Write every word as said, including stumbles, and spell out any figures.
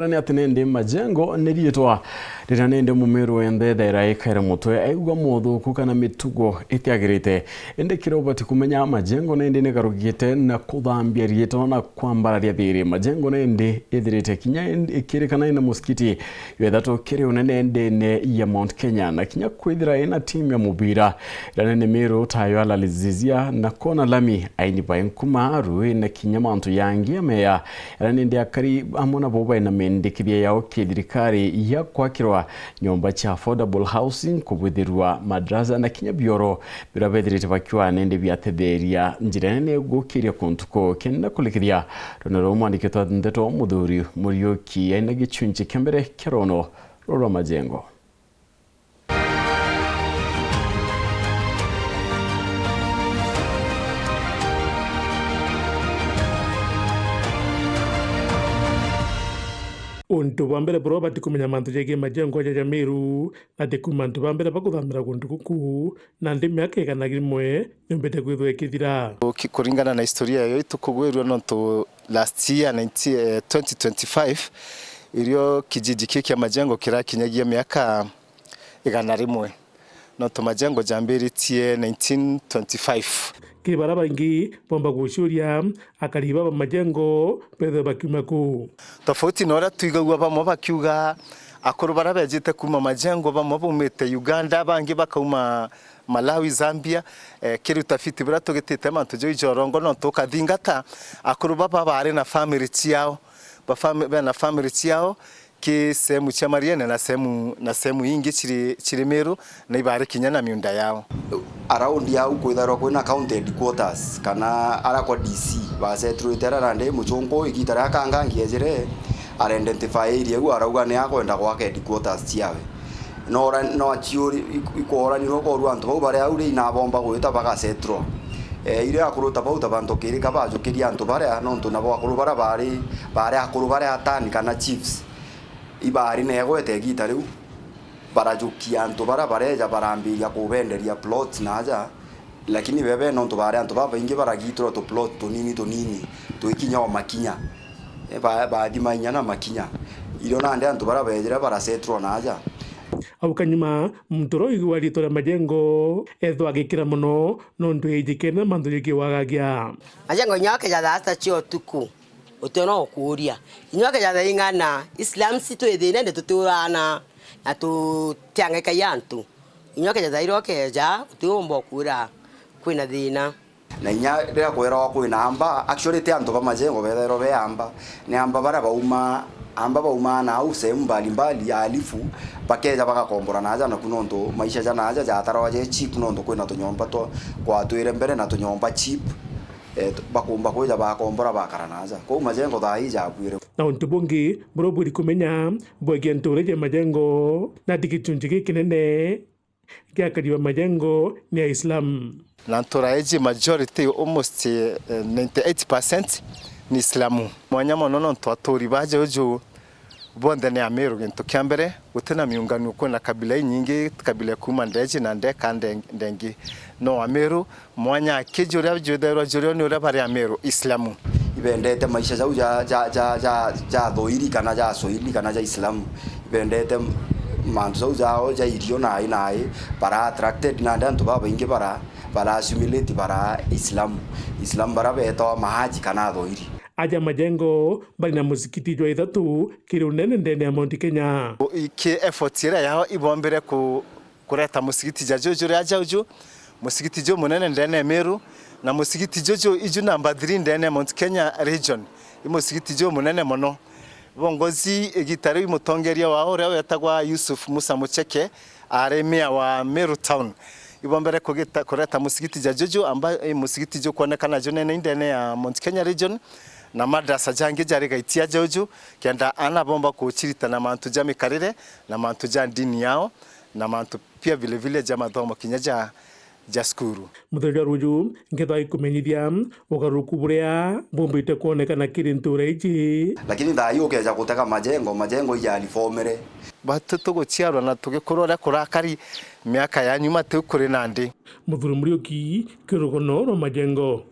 Ni ati nindi Majengo ni riitwa riria nindi Mumiru wenthe ethaira ikaire mutwe aigua mothuku kana mitugo itiagirite. Indi kiria ubati kumenya, Majengo nindi ni garugite na kuthambia riitwa na kwambararia thiri. Majengo nindi ithirite kinya indi ikirikana ina musikiti jwa ithatu kiri unene ndene ya Mount Kenya, na kinya kwithira ina timu ya mubira iria nene Miru tayo Al Azizia na kona lami, aini ba nkuma, rui na kinya mantu yangi ya meya. Era nindi akari amwe nabo baina mendekithia yao ki thirikari ya kwakirwa nyomba cia affordable housing, kubwithirwa madrasa na kinya bioro biria bethirite bakiuga nindi biatetheria njira nene gukiria kuntu kuu. Kenda kulikithia rwene ruu, mwandiki wa ndeto Muthuri Muriuki aina gichunchi kia mbere kia rono ruu rwa Majengo. Untu bwa mbere buria ubati kumenya mantu jegie Majengo jaja Miru, ati kuma antu ba mbere bakuthambira kuntu guku, nandi miaka igana rimwe yumbite kwithwa ikithira. Ki-, kuringana na historia yayo, itukugwirua nontu last year, nineteen, eh, twenty twenty-five, irio kijiji kii kia Majengo kirakinyagia miaka igana rimwe, nontu Majengo jambiritie nineteen twenty-five. Kiri baria baingi bomba guciuria, akari baba Majengo bethwe bakiuma ku? Tofauti na uria twigagua bamwe bakiuga, akuru baria bejite kuuma Majengo, bamwe baumite Uganda, bangi bakauma Malawi, Zambia. Eh, kiri utafiti buria tugitite mantu jau ijorongo, nontu ukathingata akuru baba bari na family ciao, ba fami-, bena family ciao, ki sehemu cia Mariene na sehemu, na sehemu ingi ciri, ciri Miru, na ibari kinya na miunda yao. Around au kwithairwa kwina county headquarters, kana aria kwa D C, basettleite aria nandi muchunku igita ria Kangangi ejire, ara identify area iu, arauga ni akwenda gwaka headquarters ciawe. No ora-, no aciuri, ik-, ikworanirwa korua antu bau baria au ri inabomba gwita bagasettlewa. Eh, iria akuru ta bau ta bantu kiri ka bajukiria antu baria, nontu nabo akuru baria bari, bari akuru baria atani kana chiefs. Ibari na igwete igita riu, barajukia antu baria bareja, barambiria kubenderia plots na aja, lakini bebe nontu bari antu babaingi baragitirwa tu plot tunini tunini, twikinya o makinya. Eh, ba-, bathima inya na makinya. Irio nandi antu baria bejire barasetrwa na aja. Au kanyuma, muntu uria uigua ritwa ria Majengo ethwa agikira mono nontu ejikene mantu jikiwagagia. Majengo inya akeja thaa sita cia utuku. Uti ona ukuuria. Inywa keja thaa ing'ana, Islam si twi thina, indi tutiurana na tutiang'ekai antu. Inywa keja thaa iria ukeja, utiumba ukwira kwina thina. Na inya riria kwirawa kwina amba, actually ti antu ba Majengo bethairwa be amba, ni amba baria bauma, amba bauma na au sehemu mbalimbali ya alifu, bakeja bagakombora na aja naku nontu maisha ja na aja jatarwa je cheap nontu kwina tunyomba twa, kwatwire mbere na tunyomba cheap. Eh, tu-, bakumba kwija bakombora bakara na aja. Kwou Majengo thaa ii jakuire. Na untu bungi buria ubwiri kumenya bwegie ntuura iji ya Majengo, nati gichunchi gikinene gia akari ba Majengo ni Aislam. Na ntuura iji majority, almost, eh, ninety eight percent ni Islamu. Mwanya mono nontu aturi ba juju bonthe ni Amiru. Gintu kia mbere, guti na miunganuo, kwina kabila inyingi, kabila kuuma ndeji na ndeka nde-, ndengi. No Amiru, mwanya aki juria jwithairwa jurio ni uria bari Amiru, Islamu. Ibendete maisha jau ja, ja, ja, ja, ja thoiri kana ja soiri kana ja Islamu. Ibendete mantu jau jao ja irio nai nai, bara attracted nandi antu babaingi bara, bara assimilate bara Islamu. Islamu bara betawa mahaji kana athoiri. Aja Majengo bari na musikiti jwa ithatu kiri unene ndene ya Mount Kenya. O, i-, ki effort iria yao ibombire ku-, kureta musigiti ja juju ria jauju, musigiti ju munene ndene ya Meru, na musigiti juju iju number three ndene ya Mount Kenya region. I musigiti ju munene mono. Bongozi igita riu, mutongeria wao uria wetagwa Yusuf Musa Mucheke, ari mayor wa Meru Town. Ibombere kugita-, kureta musigiti ja juju, amba, eh, musigiti jukwonekana junene indene ya Mount Kenya region, na madrasa jangi jari gaitia juju, kenda ana bomba kuchiritana mantu ja mikarire, na mantu ja ndini yao, na mantu pia vile vile ja mathomo kinya ja, ja cukuru. Muthenya jwa ruju, nkethwa ikumenyithia ugaruruku buria bumbite kwonekana kiri ntuura iji. Lakini thaa hii ukeja gutega Majengo, Majengo ija reformere. Batu tuguciarwa na tugikurwa uria kurakari miaka ya nyuma, tiu kuri nandi. Muthuri Muriuki, kiri rugono rwa Majengo.